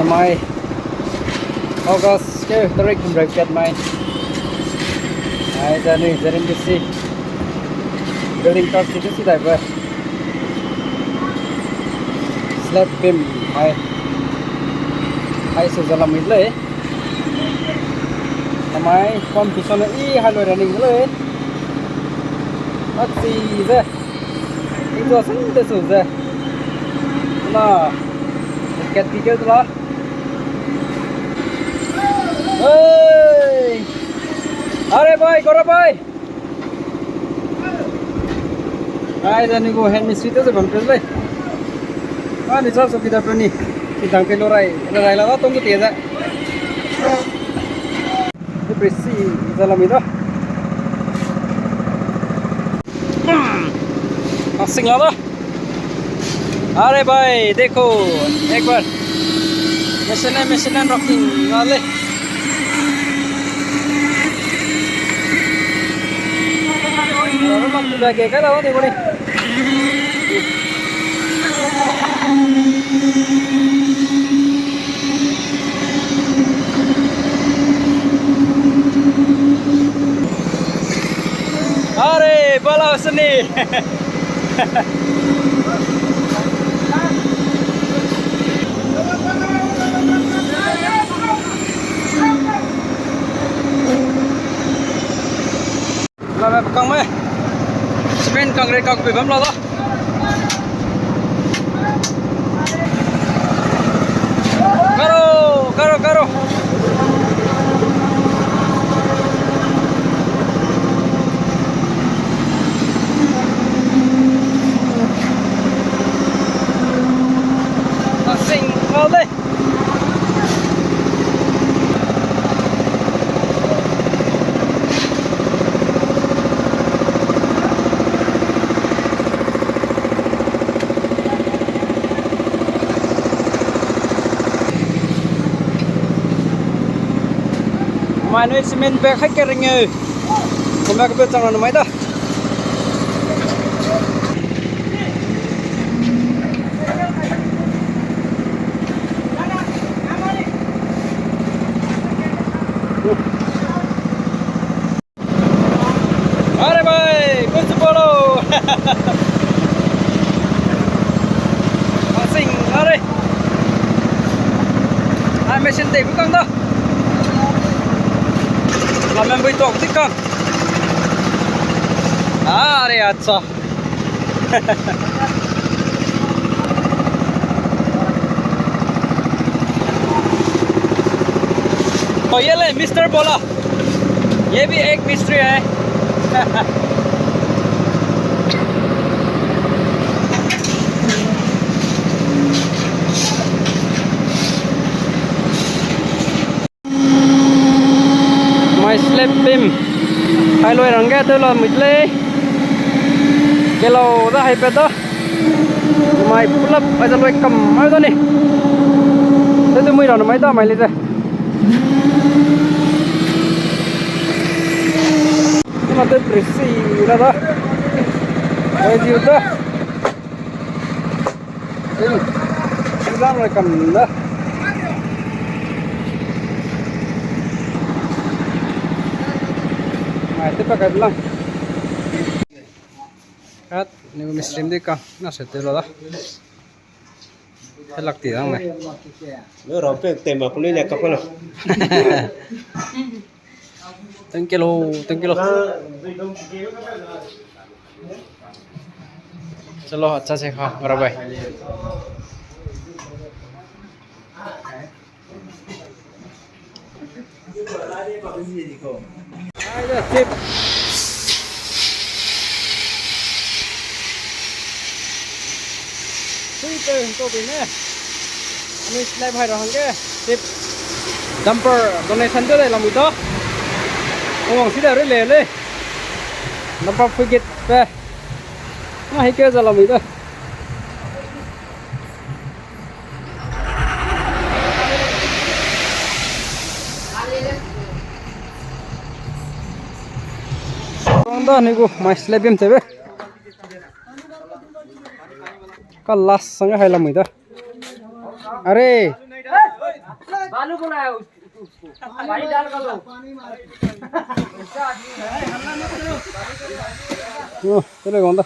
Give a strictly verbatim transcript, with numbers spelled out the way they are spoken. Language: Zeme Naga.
Mai August ke tarik himreu kat mai. Ai, zani, Z M B C. Building card si si daibe. Slab beam, ai. Ai, su zalam mi lei. Namai competition i hai loi running lei. Aksi ze. Ito sing de su ze. Na. Kat ticket la. Hey! अरे भाई, गौरव भाई। Ai, zani gu hand mistri te ze bam pe lei. Ani sa so kida pe ni. Kidang pe lo rai, lo rai la da tong ku tie ze. Ni presi za la mi da. Asing la da. अरे भाई, देखो, एक बार। Machine है, machine है, rocking वाले। Roman tu lage kai la, देखो रे। अरे, बाला उसने। Lame pekang me. Cement concrete kak pui bam la da. Karo, karo, karo. Asing kau lei. Mai nui cement bag hai kering eu. Kumba kepe chang ra numai da. अरे भाई, कुछ बोलो। Asing, अरे। Ai, machine te ku kang da. Lamen bui tok tik kang. अरे अच्छा। तो ये ले, मिस्टर बोला, ये भी एक मिस्त्री है। Mai slab beam. Hai loi rangge tew la mui de lei. Kelau da hai pe da. Mai pull up ai da loi kam ai da ni. Tew tew mui ra na mai da mai lei ze. Ni ma tew presi la da. Ai diu da. Ui, ui lang loi kam da. Mai te pa kai lang. Kat, ni mi stream di ka, na se te lo da. Te lak ti dang me. Lo rau pe te ma kuli le ka pa lo. Thank you lo, thank you lo. चलो, अच्छा से खा, मेरा भाई। Ai da, chip. Sui pe, to pe ne. Anui slab hai ra hangge, tip dumper donation de lei lamui da. Awang si da re le le. Dumper pui git pe. Na hi ke za lamui da. Kong da ni gu, mai slab bim tebe. Ka last sang hai lamui da. Are. बालू बोला है उसको, पानी डाल कर दो। Te le gong da.